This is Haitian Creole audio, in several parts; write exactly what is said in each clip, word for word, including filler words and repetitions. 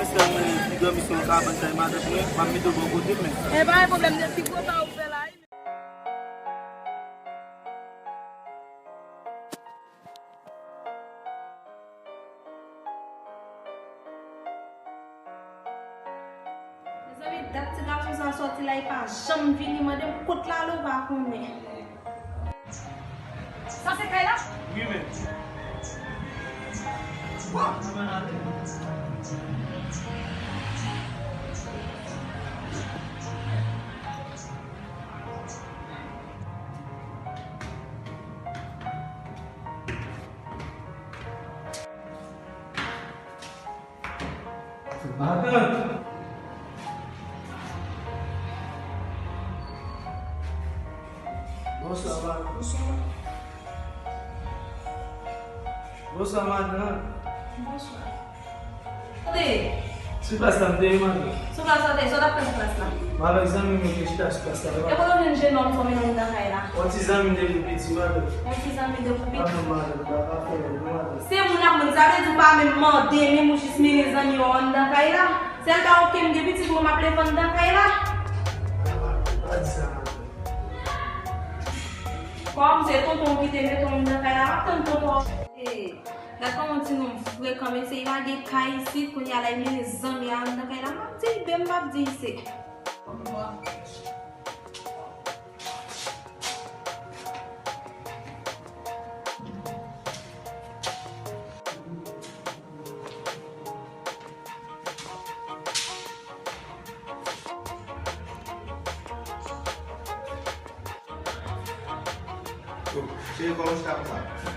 Sèlman ti granmoun se yon kabann kay madanm mwen, m ap mete w bò kote m. E pa gen pwoblèm, de ti gwo sa ou fè la. Mezanmi, dat ti gason sa sòti la, li pa janm vini, mande m kot l ale, ou pa konnen. Sa se kay la? Wi, men. Matant. Bonswa, matant. Bonswa. Bonswa, matant. Bonswa. Tande. Sou plas la, m te ye, matant. Sou plas la, w te ye, sa w t ap fè sou plas la? M avèk zanmi m yo te chita sou plas la. E kote w jwenn jenòm sa w mennen anndan kay la? Yon ti zanmi m depi piti, matant. Yon ti zanmi depi piti? Matant, matant, pa, pa fè lòd non, matant. Se moun ak moun, sa vle di w pa menm mande, menm ou jis mennen zanmi w anndan kay la? Sèl bagay ke m gen pitit mwen m ap leve anndan kay la? Pa, pa, pa di sa, matant. Kòm se tonton w ki te mete w anndan kay la, m ap tann tonton w. Gad kòman ti nonm frekan, mesye, li lage kay isit, kounye a la, li mennen zanmi a anndan kay la. M ap di l, ben, m p ap di l se. Cheri, kòman w chita konsa?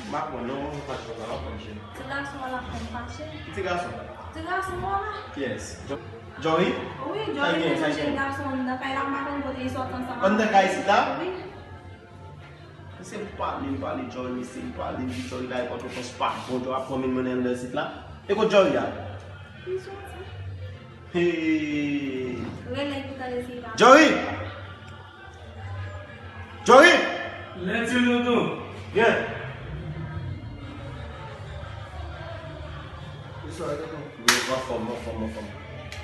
M pa konn non, m pa t konn non, cheri. Ti gason an la fè m fache. Ti gason? Ti gason an la. Kiyès? Jo-, Jory? Wi, Jory te nan jèn gason anndan kay la, m pa konn kote li sòti ansanm avè l. Anndan kay isit la? Wi. Mesye, m pale, m pale Jory, mesye, m pale di Jory, bagay Pòtoprens pa bon, Jory ap pran men mwen anndan isit la. E kot Jory a? Li soti. Hey. Rele pou tande si li pa. Jory! Jory! Lè di loutou. Byen. Bonswa, tonton. Wi, anfòm, anfòm, anfòm.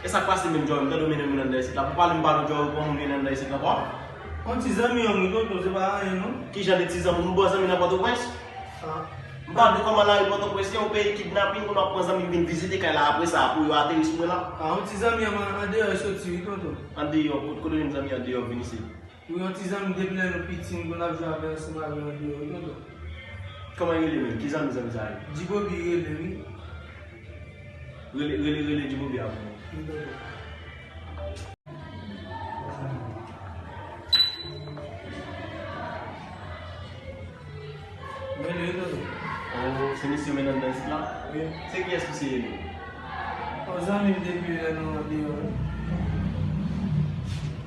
E sa k pase menm, Jory? M tande w mennen moun anndan isit la. Pou pale m pale w, Jory, pou moun vin anndan isit la, kwa? Yon ti zanmi an, wi, tonton, se pa anyen, non. Ki jan de ti zanmi? M bon zanmi nan Pòtoprens? Ah. M pa de kòman lari Pòtoprens ye, yon peyi kidnapin, pou n ap pran zanmi vin vizite kay la, apre sa, pou yo ateri sou mwen la. Ah, yon ti zanmi an, andeyò, li soti, wi, tonton. Andeyò, kot, kote w jwenn zanmi andeyò vin isit? Wi, yon ti zanmi depi lè nou piti, nou konn ap jwe avè l ansanm avè l andeyò, wi, tonton. Kòman li rele menm? Ki zanmi, zanmi sa ye? Djibobi li rele, wi. Rele, rele, rele Djibobi a pou mwen. Wi, tonton. Mwen, wi, tonton. Oh, se misye w mennen anndan isit la? Wi. Se kiyès misye ye menm? Yon zanmi m depi lè nou andeyò, wi.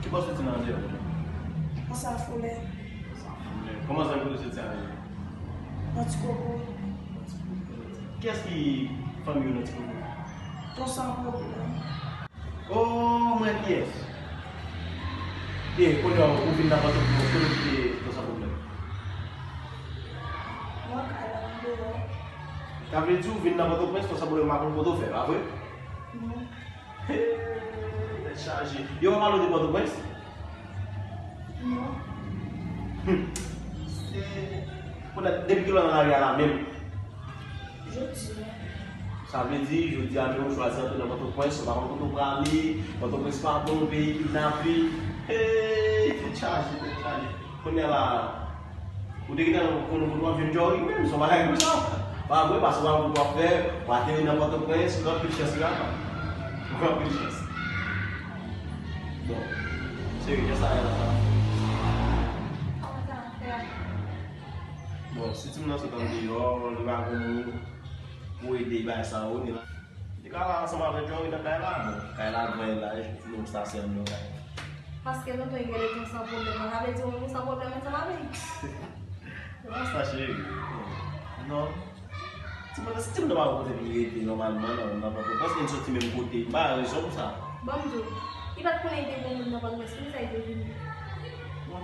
Ki bò w soti nan andeyò? Ansafoulè. Ansafoulè. Kòman zanmi w soti a menm? Nan Ti Koko. Kiyès ki fanmi w nan Ti Koko? Ton San Pwoblèm. Oh, mwen kiyès? E, kounye a, ou vin nan Pòtoprens, kote w kite Ton San Pwoblèm? Mwen kay la, m deyò. Sa vle di ou vin nan Pòtoprens, Ton San Pwoblèm pa konn kote w fè, pa vre? Non. Hey, tèt chaje. Yo pa pale w de Pòtoprens? Non. Hmm. Se, kounye a, depi kilè w nan lari a la menm? Jodi a. Sa vle di, jodi a menm ou chwazi antre nan Pòtoprens, ou pa konn kote w prale, Pòtoprens pa bon, peyi kidnapin. Hey, tèt chaje, tèt chaje. Kounye a la, ou te gentan konn kote w ap jwenn Jory menm, se yon bagay konsa. Pa vre, paske ou pa konn kote w ap fè, ou ateri nan Pòtoprens, ou gen anpil chans wi, apa. Ou gen anpil chans. Bon, cheri, jan sa ye la? Bon, si timoun nan sot andeyò, li pa gen moun pou ede l bay sa yo, li la. Li ka la ansanm avèk Jory nan kay la, bon, kay la gran, li la, timoun sa se anndan kay. Paske tonton li rele Ton San Pwoblèm nan, sa vle di yon moun san pwoblèm ansanm avè l. Se pa sa, cheri. Non. Timoun nan, si timoun nan pa gen kote pou li rete nòmalman nan, nan Pòtoprens, e n soti menm kote, m pa wè rezon pou sa. Ban m di w, li pa t konnen li te gen yon moun nan Pòtoprens, poukisa li te vini? Bon.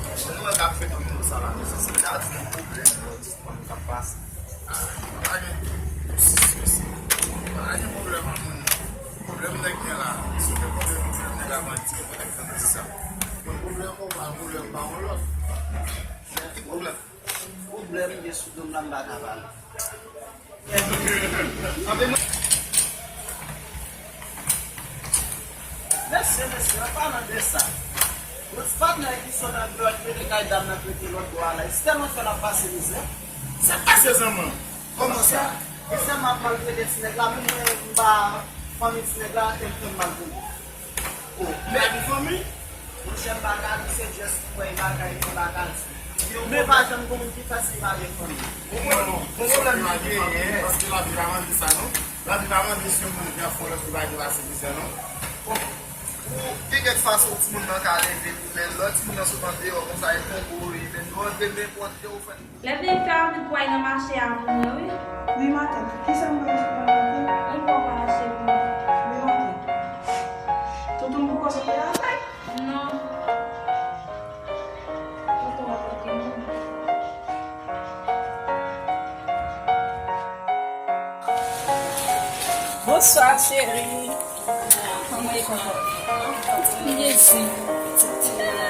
Mwen wè k ap fè nan moun sa la, mesye, se ta di yon pwoblèm lòt. Kòm sa pase. Ah, pa gen sousi, sousi. Pa gen pwoblèm ak moun nan. Pwoblèm nèg gen la. Si w te konn pwoblèm nèg la, mwen di w nèg nan di sa. Mwen pwoblèm ou pa pwoblèm pa yon lòt. Pwoblèm. Pwoblèm gen sou do m la, m pa ka pale. Mesye, mesye, an palan de sa, yon ti patnè ki sot andeyò ki rete kay dam nan ki rete lòt bò a la, se tèlman fè l ap pase mizè. Sa k pase zanmi? Kòman sa? Mesye, m ap maltrete ti nèg la, menm mwen, m pa fanmi ti nèg la, e l fè m maltrete. Oh, m pa gen fanmi? Monchè, m pa ka di, se just pou wè bagay, m pa ka di. Men pa janm gen yon moun ki fasil pa gen fanmi. Bon, bon, bon pwoblèm ki genyen, paske lavi pa mande sa, non. Lavi pa mande si yon moun vin ap fè yon lòt li pa gen pase mizè, non. Bon, ou gen kèk fason timoun nan ka leve, men lè timoun nan sot andeyò konsa, e kongo, e men nou antre, men pou antre, ou fè Lè vin fè anvi pway nan mache a pou mwen, wi. Wi, matant. Kisa m pral achte pou mwen, matant? Yon bon pral achte pou mwen. Wi, matant. Tonton poko sot lakay? Non. Tonton ap rete non. Bonswa, cheri. Kòman w ye? Mwen byen, wi.